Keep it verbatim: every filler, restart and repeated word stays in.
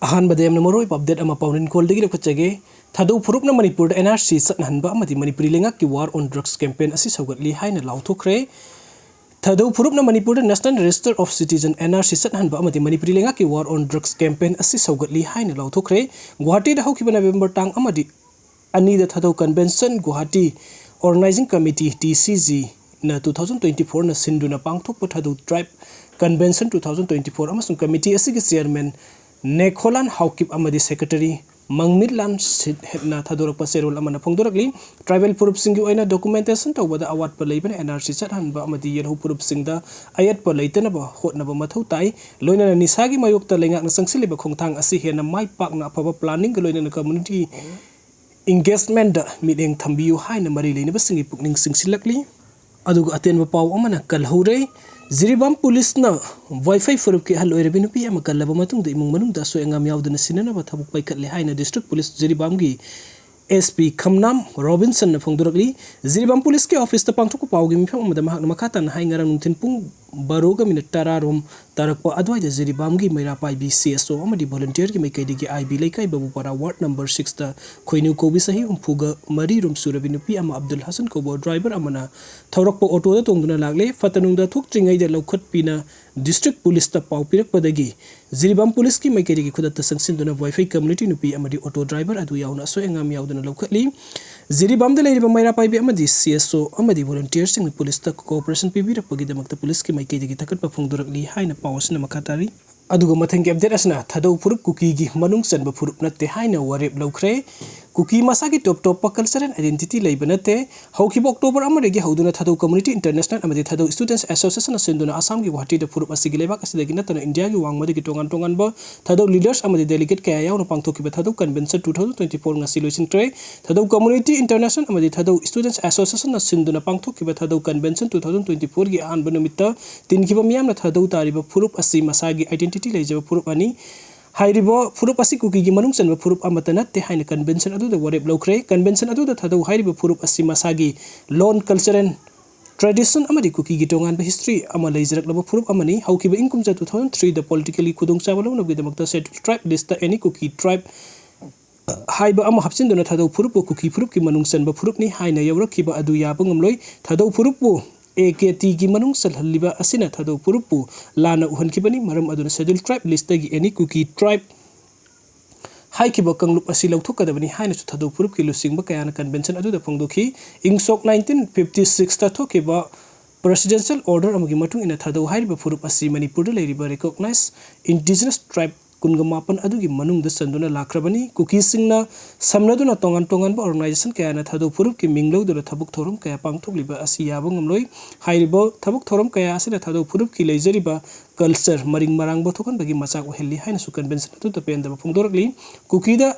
ꯑꯍꯥꯟꯕꯗ ꯌꯥꯝꯅ ꯃꯔꯨꯑꯣꯏꯕ ꯑꯞꯗꯦꯠ ꯑꯃ ꯄꯥꯎꯅꯤꯡꯈꯣꯜꯗꯒꯤ ꯂꯧꯈꯠꯆꯒꯦ꯫ ꯊꯥꯗꯧ ꯐꯨꯔꯨꯞꯅ ꯃꯅꯤꯄꯨꯔꯗ ꯑꯦꯟ ꯑꯥꯔ ꯁꯤ ꯆꯠꯅꯍꯟꯕ ꯑꯃꯗꯤ ꯃꯅꯤꯄꯨꯔꯤ ꯂꯩꯉꯥꯛꯀꯤ ꯋꯥꯔ ꯑꯣꯟ ꯗ꯭ꯔꯒꯁ ꯀꯦꯝꯄꯦꯟ ꯑꯁꯤ ꯁꯧꯒꯠꯂꯤ ꯍꯥꯏꯅ ꯂꯥꯎꯊꯣꯛꯈ꯭ꯔꯦ꯫ ꯊꯥꯗꯧ ꯐꯨꯔꯨꯞꯅ ꯃꯅꯤꯄꯨꯔꯗ National Register of Citizen, N R C, ꯆꯠꯍꯟꯕ ꯑꯃꯗꯤ ꯃꯅꯤꯄꯨꯔꯤ ꯂꯩꯉꯥꯛꯀꯤ ꯋꯥꯔ ꯑꯣꯟ ꯗ꯭ꯔꯒꯁ ꯀꯦꯝꯄꯦꯟ ꯑꯁꯤ ꯁꯧꯒꯠꯂꯤ ꯍꯥꯏꯅ ꯂꯥꯎꯊꯣꯛꯈ꯭ꯔꯦ꯫ ꯒꯨꯋꯥꯍꯥꯇꯤꯗ ꯍꯧꯈꯤꯕ ꯅꯕꯦꯝꯕꯔ ꯇꯥꯡ ꯑꯃꯗꯤ ꯑꯅꯤꯗ Thadou convention Guwahati organizing committee, T C ꯖꯤꯅ two thousand twenty fourꯅ ꯁꯤꯟꯗꯨꯅ ꯄꯥꯡꯊꯣꯛꯄ Thadou tribe convention two thousand twenty four ꯑꯃꯁꯨꯡ ꯀꯃꯤꯇꯤ ꯑꯁꯤꯒꯤ ꯆꯤꯌꯔꯃꯦꯟ ꯅꯦꯈꯣꯂꯥꯟ ꯍꯥꯎꯀꯤꯞ ꯑꯃꯗꯤ ꯁꯦꯀ꯭ꯔꯦꯇꯔꯤ ꯃꯪꯃꯤꯠꯂꯥꯟ ꯁꯤꯠꯍꯦꯠꯅ ꯊꯥꯗꯣꯔꯛꯄ ꯆꯦꯔꯣꯜ ꯑꯃꯅ ꯐꯣꯡꯗꯣꯔꯛꯂꯤ꯫ ꯇ꯭ꯔꯥꯏꯕꯦꯜ ꯐꯨꯔꯨꯞꯁꯤꯡꯒꯤ ꯑꯣꯏꯅ ꯗꯣꯀꯨꯃꯦꯟꯇꯦꯁꯟ ꯇꯧꯕꯗ ꯑꯋꯥꯠꯄ ꯂꯩꯕꯅ ꯑꯦꯟ ꯑꯥꯔ ꯁꯤ ꯆꯠꯍꯟꯕ ꯑꯃꯗꯤ ꯌꯦꯜꯍꯧ ꯐꯨꯔꯨꯞꯁꯤꯡꯗ ꯑꯌꯦꯠꯄ ꯂꯩꯇꯅꯕ ꯍꯣꯠꯅꯕ ꯃꯊꯧ ꯇꯥꯏ꯫ ꯂꯣꯏꯅꯅ ꯅꯤꯁꯥꯒꯤ ꯃꯥꯌꯣꯛꯇ ꯂꯩꯉꯥꯛꯅ ꯆꯪꯁꯤꯜꯂꯤꯕ ꯈꯣꯡꯊꯥꯡ ꯑꯁꯤ ꯍꯦꯟꯅ ꯃꯥꯏ ꯄꯥꯛꯅ ꯑꯐꯕ ꯄ꯭ꯂꯥꯅꯤꯡꯒ ꯂꯣꯏꯅꯅ ꯀꯝꯃ꯭ꯌꯨꯅꯤꯇꯤ ꯏꯟꯒꯦꯖꯃꯦꯟꯗ ꯃꯤꯠꯌꯦꯡ ꯊꯝꯕꯤꯌꯨ ꯍꯥꯏꯅ ꯃꯔꯤ ꯂꯩꯅꯕꯁꯤꯡꯒꯤ ꯄꯨꯛꯅꯤꯡ ꯆꯤꯡꯁꯤꯜꯂꯛꯂꯤ꯫ ꯑꯗꯨꯒ ꯑꯇꯦꯟꯕ ꯄꯥꯎ ꯑꯃꯅ ꯀꯜꯍꯧꯔꯦ꯫ ꯖꯤꯔꯤꯕꯥꯝ ꯄꯨꯂꯤꯁꯅ ꯋꯥꯏꯐꯥꯏ ꯐꯨꯔꯨꯞꯀꯤ ꯑꯍꯜ ꯑꯣꯏꯔꯕꯤ ꯅꯨꯄꯤ ꯑꯃ ꯀꯜꯂꯕ ꯃꯇꯨꯡꯗ ꯏꯃꯨꯡ ꯃꯅꯨꯡꯗ ꯑꯁꯣꯏ ꯑꯉꯥꯝ ꯌꯥꯎꯗꯅ ꯁꯤꯟꯅꯅꯕ ꯊꯕꯛ ꯄꯥꯏꯈꯠꯂꯦ ꯍꯥꯏꯅ ꯗꯤꯁꯇ꯭ꯔꯤꯛ ꯄꯨꯂꯤꯁ ꯖꯤꯔꯤꯕꯥꯝꯒꯤ ꯑꯦꯁ ꯄꯤ ꯈꯝꯅꯥꯝ ꯔꯣꯕꯤꯟꯁꯟꯅ ꯐꯣꯡꯗꯣꯔꯛꯂꯤ꯫ ꯖꯤꯔꯤꯕꯥꯝ ꯄꯨꯂꯤꯁꯀꯤ ꯑꯣꯐꯤꯁꯇ ꯄꯥꯡꯊꯣꯛꯄ ꯄꯥꯎꯒꯤ ꯃꯤꯐꯝ ꯑꯃꯗ ꯃꯍꯥꯛꯅ ꯃꯈꯥ ꯇꯥꯅ ꯍꯥꯏ, ꯉꯔꯥꯡ ꯅꯨꯡꯊꯤꯜ ꯄꯨꯡ ꯕꯥꯔꯣꯒ ꯃꯤꯅꯤꯠ ꯇꯔꯥ ꯔꯣꯝ ꯇꯥꯔꯛꯄ ꯑꯗꯨꯋꯥꯏꯗ ꯖꯤꯔꯤꯕꯥꯝꯒꯤ ꯃꯩꯔꯥ ꯄꯥꯏꯕꯤ ꯁꯤ ꯑꯦꯁ ꯑꯣ ꯑꯃꯗꯤ ꯚꯣꯂꯨꯟꯇꯤꯌꯔꯒꯤ ꯃꯥꯏꯀꯩꯗꯒꯤ ꯑꯥꯏ ꯕꯤ ꯂꯩꯀꯥꯏ ꯕꯥꯕꯨꯄꯥꯔꯥ ꯋꯥꯔꯗ ꯅꯝꯕꯔ ꯁꯤꯛꯁꯇ ꯈꯣꯏꯅꯨ ꯀꯧꯕꯤ ꯆꯍꯤ ꯍꯨꯝꯐꯨꯒ ꯃꯔꯤ ꯔꯣꯝ ꯁꯨꯔꯕꯤ ꯅꯨꯄꯤ ꯑꯃ ꯑꯕꯗꯨꯜ ꯍꯁꯟ ꯀꯧꯕ ꯗ꯭ꯔꯥꯏꯚꯔ ꯑꯃꯅ ꯊꯧꯔꯛꯄ ꯑꯣꯇꯣꯗ ꯇꯣꯡꯗꯨꯅ ꯂꯥꯛꯂꯦ꯫ ꯐꯠꯇ ꯅꯨꯡꯗ ꯊꯣꯛꯇ꯭ꯔꯤꯉꯩꯗ ꯂꯧꯈꯠꯄꯤꯅ ꯗꯤꯁꯇ꯭ꯔꯤꯛ ꯄꯨꯂꯤꯁꯇ ꯄꯥꯎ ꯄꯤꯔꯛꯄꯗꯒꯤ ꯖꯤꯔꯤꯕꯥꯝ ꯄꯨꯂꯤꯁꯀꯤ ꯃꯥꯏꯀꯩꯗꯒꯤ ꯈꯨꯗꯛꯇ ꯆꯪꯁꯤꯟꯗꯨꯅ ꯋꯥꯏꯐꯥꯏ ꯀꯝꯃ꯭ꯌꯨꯅꯤꯇꯤ ꯅꯨꯄꯤ ꯑꯃꯗꯤ ꯑꯣꯇꯣ ꯗ꯭ꯔꯥꯏꯚꯔ ꯑꯗꯨ ꯌꯥꯎꯅ ꯑꯁꯣꯏ ꯑꯉꯥꯝ ꯌꯥꯎꯗꯅ ꯂꯧꯈꯠꯂꯤ꯫ ꯖꯤꯔꯤꯕꯥꯝꯗ ꯂꯩꯔꯤꯕ ꯃꯩꯔꯥ ꯄꯥꯏꯕꯤ ꯑꯃꯗꯤ ꯁꯤ ꯑꯦꯁ ꯑꯣ ꯑꯃꯗꯤ ꯚꯣꯂꯨꯟꯇꯤꯌꯔꯁꯤꯡꯅ ꯄꯨꯂꯤꯁꯇ ꯀꯣꯑꯣꯄꯔꯦꯁꯟ ꯄꯤꯕꯤꯔꯛꯄꯒꯤꯗꯃꯛꯇ ꯄꯨꯂꯤꯁꯀꯤ ꯃꯥꯏꯀꯩꯗꯒꯤ ꯊꯥꯒꯠꯄ ꯐꯣꯡꯗꯣꯔꯛꯂꯤ ꯍꯥꯏꯅ ꯄꯥꯎ ꯑꯁꯤꯅ ꯃꯈꯥ ꯇꯥꯔꯤ꯫ ꯑꯗꯨꯒ ꯃꯊꯪꯒꯤ ꯑꯞꯗꯦꯠ ꯑꯁꯤꯅ ꯊꯥꯗꯧ ꯐꯨꯔꯨꯞ ꯀꯨꯀꯤꯒꯤ ꯃꯅꯨꯡ ꯆꯟꯕ ꯐꯨꯔꯨꯞ ꯅꯠꯇꯦ ꯍꯥꯏꯅ ꯋꯥꯔꯦꯞ ꯂꯧꯈ꯭ꯔꯦ꯫ ꯀꯨꯀꯤ ꯃꯁꯥꯒꯤ ꯇꯣꯞ ꯇꯣꯞꯄ ꯀꯜꯆꯔꯦꯜ ꯑꯥꯏꯗꯦꯟꯇꯤꯇꯤ ꯂꯩꯕ ꯅꯠꯇꯦ꯫ ꯍꯧꯈꯤꯕ ꯑꯣꯛꯇꯣꯕꯔ ꯑꯃꯗꯒꯤ ꯍꯧꯗꯨꯅ ꯊꯥꯗꯧ ꯀꯝꯃ꯭ꯌꯨꯅꯤꯇꯤ ꯏꯟꯇꯔꯅꯦꯁꯅꯦꯜ ꯑꯃꯗꯤ ꯊꯥꯗꯧ ꯁ꯭ꯇꯨꯗꯦꯟꯠꯁ ꯑꯦꯁꯣꯁꯤꯌꯦꯁꯟꯅ ꯁꯤꯟꯗꯨꯅ ꯑꯁꯥꯝꯒꯤ ꯒꯨꯋꯥꯍꯥꯇꯤꯗ ꯐꯨꯔꯨꯞ ꯑꯁꯤꯒꯤ ꯂꯩꯕꯥꯛ ꯑꯁꯤꯗꯒꯤ ꯅꯠꯇꯅ ꯏꯟꯗꯤꯌꯥꯒꯤ ꯋꯥꯡꯃꯗꯒꯤ ꯇꯣꯉꯥꯟ ꯇꯣꯉꯥꯟꯕ ꯊꯥꯗꯧ ꯂꯤꯗꯔꯁ ꯑꯃꯗꯤ ꯗꯦꯂꯤꯒꯦꯠ ꯀꯌꯥ ꯌꯥꯎꯅ ꯄꯥꯡꯊꯣꯛꯈꯤꯕ ꯊꯥꯗꯧ convention two thousand twenty four ꯉꯁꯤ ꯂꯣꯏꯁꯤꯟꯈ꯭ꯔꯦ꯫ ꯊꯥꯗꯧ ꯀꯝꯃ꯭ꯌꯨꯅꯤꯇꯤ ꯏꯟꯇꯔꯅꯦꯁꯅꯦꯜ ꯑꯃꯗꯤ ꯊꯥꯗꯧ ꯁ꯭ꯇꯨꯗꯦꯟꯠꯁ ꯑꯦꯁꯣꯁꯤꯌꯦꯁꯟꯅ ꯁꯤꯟꯗꯨꯅ ꯄꯥꯡꯊꯣꯛꯈꯤꯕ ꯊꯥꯗꯧ ꯀꯟꯚꯦꯟꯁꯟ two thousand twenty fourꯒꯤ ꯑꯍꯥꯟꯕ ꯅꯨꯃꯤꯠꯇ ꯇꯤꯟꯈꯤꯕ ꯃꯤꯌꯥꯝꯅ ꯊꯥꯗꯧ ꯇꯥꯔꯤꯕ ꯐꯨꯔꯨꯞ ꯑꯁꯤ ꯃꯁꯥꯒꯤ ꯑꯥꯏꯗꯦꯟꯇꯤꯇꯤ ꯂꯩꯖꯕ ꯐꯨꯔꯨꯞ ꯑꯅꯤ, ꯍꯥꯏꯔꯤꯕ ꯐꯨꯔꯨꯞ ꯑꯁꯤ ꯀꯨꯀꯤꯒꯤ ꯃꯅꯨꯡ ꯆꯟꯕ ꯐꯨꯔꯨꯞ ꯑꯃꯠꯇ ꯅꯠꯇꯦ ꯍꯥꯏꯅ ꯀꯟꯚꯦꯟꯁꯟ ꯑꯗꯨꯗ ꯋꯥꯔꯦꯞ ꯂꯧꯈ꯭ꯔꯦ꯫ ꯀꯟꯚꯦꯟꯁꯟ ꯑꯗꯨꯗ ꯊꯥꯗꯧ ꯍꯥꯏꯔꯤꯕ ꯐꯨꯔꯨꯞ ꯑꯁꯤ ꯃꯁꯥꯒꯤ ꯂꯣꯟ, ꯀꯜꯆꯔꯦꯜ tradition ꯑꯃꯗꯤ ꯀꯨꯀꯤꯒꯤ ꯇꯣꯉꯥꯟꯕ history ꯑꯃ ꯂꯩꯖꯔꯛꯂꯕ ꯐꯨꯔꯨꯞ ꯑꯃꯅꯤ꯫ ꯍꯧꯈꯤꯕ ꯏꯪ ꯀꯨꯝꯖꯥ two thousand three ꯗ politically ꯈꯨꯗꯣꯡꯆꯥꯕ ꯂꯧꯅꯕꯒꯤꯗꯃꯛꯇ schedule tribe list any Kuki tribe ꯍꯥꯏꯕ ꯑꯃ ꯍꯥꯞꯆꯤꯟꯗꯨꯅ ꯊꯥꯗꯧ ꯐꯨꯔꯨꯞꯄꯨ ꯀꯨꯀꯤ ꯐꯨꯔꯨꯞꯀꯤ ꯃꯅꯨꯡ ꯆꯟꯕ ꯐꯨꯔꯨꯞꯅꯤ ꯍꯥꯏꯅ ꯌꯧꯔꯛꯈꯤꯕ ꯑꯗꯨ ꯌꯥꯕ ꯉꯝꯂꯣꯏ꯫ ꯊꯥꯗꯧ ꯐꯨꯔꯨꯞꯄꯨ A K T ꯒꯤ ꯃꯅꯨꯡ ꯆꯜꯍꯜꯂꯤꯕ ꯑꯁꯤꯅ ꯊꯥꯗꯧ ꯐꯨꯔꯨꯞꯄꯨ ꯂꯥꯟꯅ ꯎꯍꯟꯈꯤꯕꯅꯤ꯫ ꯃꯔꯝ ꯑꯗꯨꯅ schedule tribe list ꯇꯒꯤ any Kuki tribe ꯍꯥꯏꯈꯤꯕ ꯀꯥꯡꯂꯨꯞ ꯑꯁꯤ ꯂꯧꯊꯣꯛꯀꯗꯕꯅꯤ ꯍꯥꯏꯅꯁꯨ ꯊꯥꯗꯧ ꯐꯨꯔꯨꯞꯀꯤ ꯂꯨꯆꯤꯡꯕ ꯀꯌꯥꯅ convention ꯑꯗꯨꯗ ꯐꯣꯡꯗꯣꯛꯈꯤ꯫ ꯏꯪ ꯁꯣꯛ nineteen fifty six ꯇ ꯊꯣꯛꯈꯤꯕ presidential order ꯑꯃꯒꯤ ꯃꯇꯨꯡ ꯏꯟꯅ ꯊꯥꯗꯧ ꯍꯥꯏꯔꯤꯕ ꯐꯨꯔꯨꯞ ꯑꯁꯤ ꯃꯅꯤꯄꯨꯔꯗ ꯂꯩꯔꯤꯕ recognized indigenous tribe ꯀꯨꯟꯒ ꯃꯥꯄꯟ ꯑꯗꯨꯒꯤ ꯃꯅꯨꯡꯗ ꯆꯟꯗꯨꯅ ꯂꯥꯛꯈ꯭ꯔꯕꯅꯤ꯫ ꯀꯨꯀꯤꯁꯤꯡꯅ ꯁꯝꯅꯗꯨꯅ ꯇꯣꯉꯥꯟ ꯇꯣꯉꯥꯟꯕ organization ꯀꯌꯥꯅ ꯊꯥꯗꯧ ꯐꯨꯔꯨꯞꯀꯤ ꯃꯤꯡ ꯂꯧꯗꯨꯅ ꯊꯕꯛ ꯊꯧꯔꯝ ꯀꯌꯥ ꯄꯥꯡꯊꯣꯛꯂꯤꯕ ꯑꯁꯤ ꯌꯥꯕ ꯉꯝꯂꯣꯏ꯫ ꯍꯥꯏꯔꯤꯕ ꯊꯕꯛ ꯊꯧꯔꯝ ꯀꯌꯥ ꯑꯁꯤꯅ ꯊꯥꯗꯧ ꯐꯨꯔꯨꯞꯀꯤ ꯂꯩꯖꯔꯤꯕ culture ꯃꯔꯤꯡ ꯃꯔꯥꯡꯕ ꯊꯣꯛꯍꯟꯕꯒꯤ ꯃꯆꯥꯛ ꯑꯣꯏꯍꯜꯂꯤ ꯍꯥꯏꯅꯁꯨ convention ꯑꯗꯨꯗ ꯄꯦꯟꯗꯕ ꯐꯣꯡꯗꯣꯔꯛꯂꯤ꯫ ꯀꯨꯀꯤꯗ